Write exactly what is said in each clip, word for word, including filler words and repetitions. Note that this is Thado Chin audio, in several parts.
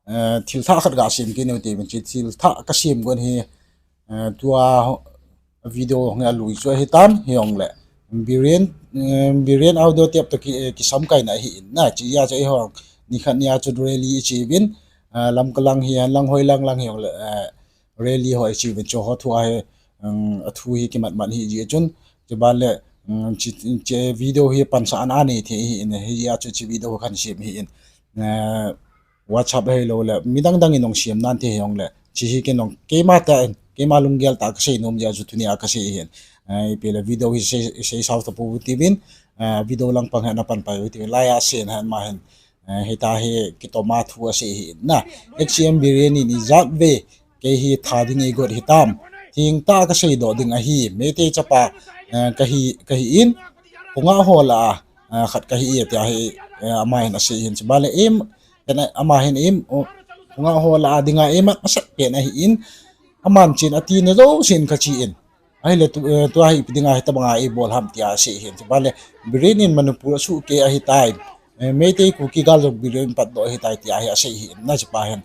eh, thil thah khat ga sem kit neu te vin, hiche thil thah ka sem gon hi, eh, tua video nge alui chu ahi tan, hijongle Biren, eh, Biren audio tape to ki, eh, kisam kaina ahi in na, hiche a chu eiho nikhat nia chu rally i che uvin, eh, Lamka lang hi, lang hoi lang lang hijongle, eh, rally ho i che uvin, chu ho thu a hi, um, athu hi kimat mat hi ji chun, chuban le, um, hiche, hiche video hi pansahna nei thei hi in, hijeh a chu hiche video khan sem hi in, eh, WhatsApp ahilou le midang dang in hung sem nan te hijongle, hiche hi ken jong keima tah in, keima lunggel tah a ka sei nom jeh a chu tunia ka sei hin. Eh, ipi le video hi sei, sei sao tapou ti vin, eh, video lang pang hi ana pan pai u ti vin, lai a sei na hin ama hin. Eh, hita hi kitom a thu asei hi in na. X C M Biren in ijat ve kei hi tha ding eigot hitam. Thengtah a ka seidoh ding ahi. Meitei chapa, eh, ka hi, ka hi in. Khonga ho lah a, eh, khat ka hi e tia hi, eh, ama hin asei hin. Chuban le im, Ken ama hin im, u, khonga ho lah a dinga eimat masat pen ahi in, aman chin ati na jousen ka chi in. Ahile tu, eh, tua hi ipi dinga hitabanga eibol ham tia asei hin. Chuban le Biren in Manipur asuh kei ahi tai. Eh, Meitei Kuki gal jong Biren patdoh ahi tai tia hi asei hin. Na chupa hin.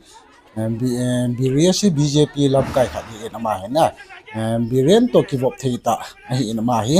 Eh, Bi-, eh, Biren hi B J P lamkai khat hi in ama hin na. Eh, Biren to kivop thei tah ahi in ama hi.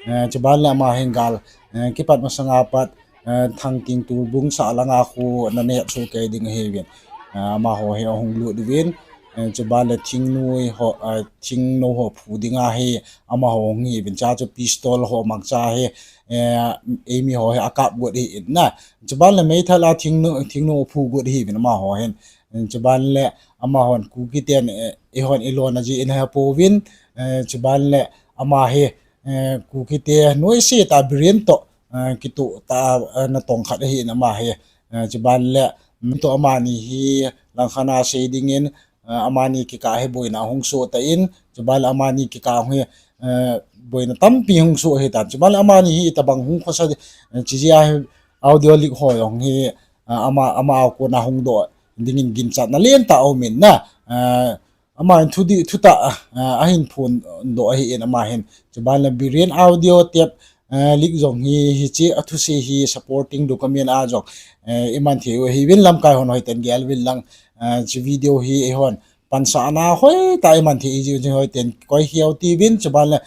Eh, chuban le ama hin gal, eh, kipat masanga pat, eh, Thangting Turbung sah langa khu na neh chu kei ding ahi vin. Eh, amaho hi ahung lut vin. Eh, chuban le thingnoi ho, eh, thingnou ho phu dinga hi amaho hung hi vin. Cha chu pistol ho mangcha hi, eh, eimi ho hi akap got hi in na. Chuban le meithal a thingnou, thingnou phu got hi vin amaho hin. Eh, chuban le amahon Kuki ten, eh, eihon ilona ji in ha pouvin. Eh, chuban le ama hi, eh, Kuki te noise tah Biren to, eh, kitoh tah, eh, natong khat ahi in ama hi. Eh, chuban le, mm, to amani hi langkhat a sei dingin, eh, amani kikah hi boina hung soh tan, chuban le amani kikah hi, eh, boina tampi hung soh ahi tan. Chuban le amani hi itobang hung khosa, eh, hiche a hi audio leak ho jong hi, eh, ama, ama a kona hung doh dingin ginchatna lentah aum in na, eh, Aman thudih, thutah, ah, ahin phondoh ahi in ama hin. Chuban le Biren audio tape, ah, leak jong hi, hiche a thusei hi supporting document a jong, eh, iman thei u ahi vin lamkai hon hoiten gel vin lang, ah, hiche video hi eihon pansahna hoitah iman thei ji hoiten koi hiu ti vin chuban le,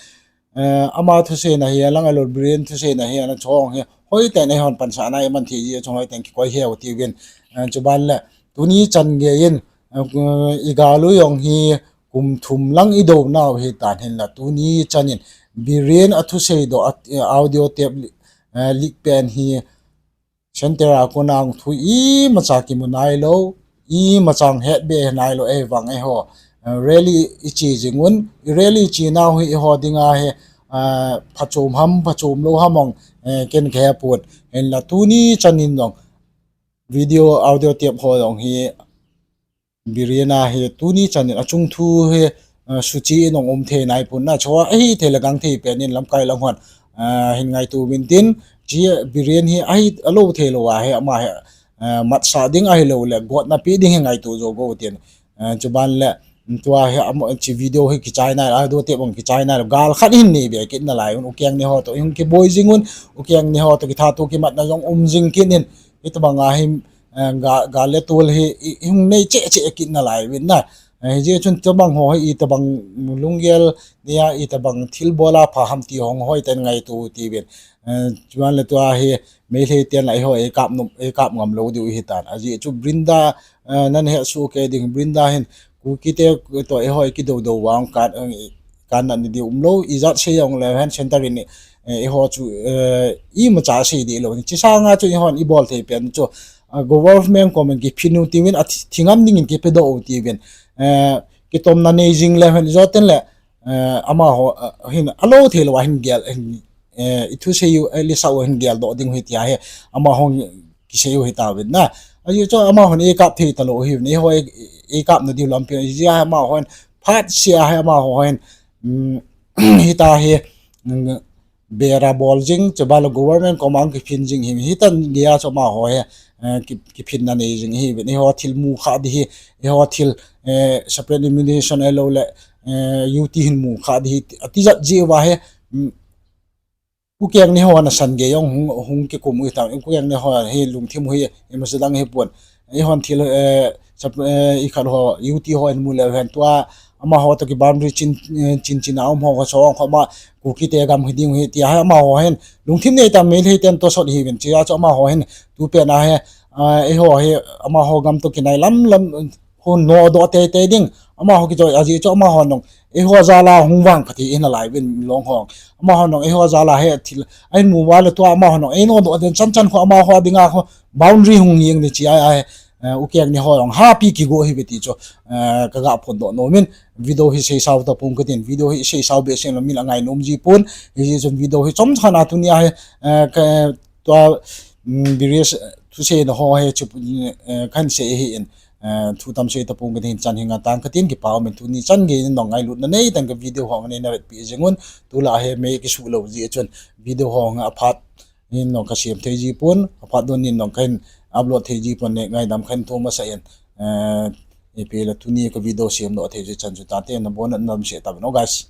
eh, ama thuseina hi, alang alou Biren thuseina hi, ana chong hi, hoiten eihon pansahna iman thei ji chong hoiten kikoi hiu ti vin, eh, chuban le, tuni chan geiyin, eh, igal u jong hi, kum thum lang idou nau hi tan hin la, tuni chan in, Biren a thusei doh, a, eh, audio tape, eh, leak pen hi, Center a kona hung thu imacha kimu nailou, imacha hung het be nailou, ahivang eiho, eh, rally iche jing un, i rally iche nau hi eiho dinga hi, eh, phachom ham, phachom lou ham ong, eh, ken kahe pon. Hinla tuni chan in jong, video, audio tape ho jong hi, Biren a hi tuni chan in achung thu hi, eh, suchi in ong um thei nai pon na, chua ahi thei le gang thei pen in lamkai lang hon, eh, hin ngaitu vin tin, hiche Biren hi ahi alou thei lou a hi ama hi, eh, matsah ding ahilou le, gotna pe ding hi ngaitu jou go tin, eh, chuban le, tua hi ama, hiche video hi kichai nai, audio tape ong kichai nai, gal khat hin nei be kit nalai un, ukeng ni ho to, hung kiboi jing un, ukeng ni ho to, kitha tu kimatna jong um jing kit in, hitobang a hi, eh, ga, gal le tol hi, i, i hung nei cheh cheh kit nalai vin na. Eh, hijeh chun tobang ho hi, itobang lunggel nia, itobang thil bol a pha ham ti hung hoiten ngaitu ti vin. Eh, chuban le tua hi, Meitei ten la eiho, eikap nom, eikap ngam lou diu hi tan. Ajeh chu Brinda, eh, nan he su ke ding Brinda hin, Kuki te to eiho, eiki dou dou vang kan, eh, kan nan ni diu um lou, ijat sei jong le hen center in, eh, eiho chu, eh, imacha sei di lou. Hiche sanga chu eihon ibol thei pen chu, ah, government comment kiphin u ti vin, a thi-, thingam dingin kipedoh u ti vin. Eh, kitomna nei jing le hen joten le, eh, amaho, eh, hin alou thei lou a hin gel, hin, eh, i thusei u, eh, lisa u hin geldoh ding u hi tia hi, amaho kisei u hi ta vin na. Ajeh chu amahon eikap thei talou hi vin, eiho ei, eikap na diu lampi, ajeh a amahon phat sia hi amaho hin, um, hita hi, um, bera bol jing, chuban le government koma kiphin jing hi, hitan geiya chu amaho hi, eh, ki, kiphinna nei jing hi vin, eiho thil mu kha di hi, eiho thil, eh, separate administration ahilou le, eh, U T hin mu kha di hi, ati jat ji uva hi, um, ukeng ni ho na san gei jong hung, hung kikum u hi ta, ukeng ni ho hi lungthim u hi, imacha dang hi pon, eihon thil, eh, Sap-, eh, ikhat ho, U T ho in mu leu hen tua, amaho toh ki boundary chin, eh, chin chin a um ho, ka so, kho ma, Kuki te gam hi ding hi, tia hi amaho hin, lungthim nei tam Meitei ten tosot hi vin, chia chu amaho hin, tu pen a hi, ah, eiho hi, amaho gam toh kinai lam lam, hun no do te te ding, amaho ki jo, aji chu amaho nong, eiho jala hung vang kati in a lai vin long hong, amaho nong, eiho jala he, thil, ai mu wa le tua, amaho nong, ei no do den chan chan kho, amaho dinga kho, boundary hung ying ni chia, ai, eh, u keng ni ho jong happy kigo hi ve ti chu, eh, ka ga phon doh nom in, video hi seisau tapong ka tin, video hi seisau behseh lo min a ngai nom ji pon, hi chun video hi chomcha na tuni a hi, eh, ka tua, mm, various, eh, thusei na ho hi chu, eh, kan sei hi in, eh, thu tam sei tapong ka tin chan hi nga tang ka tin kipa um in tuni chan gei in nong ngailutna nei tang ka video ho nei na vetpi jing un, tu la hi mei kisu lo ji chun video ho nga phat in nong ka siam thei ji pon, a phat don in nong kan upload thei ji pon ne ngaidam kan thu masa in, eh, ipi la tuni ka video siam doh thei ji chan chu ta te na bon na nam se ta no guys.